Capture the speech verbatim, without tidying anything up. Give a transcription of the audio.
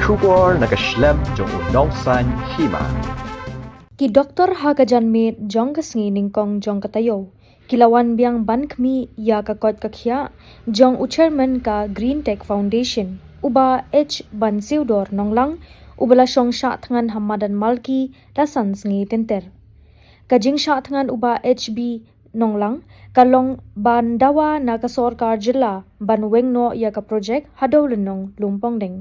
Khubor na ka shlem jong u nongsan hima. Ki doktor ha ka janmiet jong ka sngi nyngkong jong ka taïew ki la wan biang ban khmih ïa ka koit ka khiah jong u chairman ka Green Tech Foundation, u Bah H Bansiewdor Nonglang, uba la shong shah thngan ha madan Malki la san sngi tynter. Ka jingshah thngan u Bah H B Nonglang ka long ban dawa na ka sorkar jylla ban weng noh ïa ka projek ha Dewlynnong Lumpongdeng.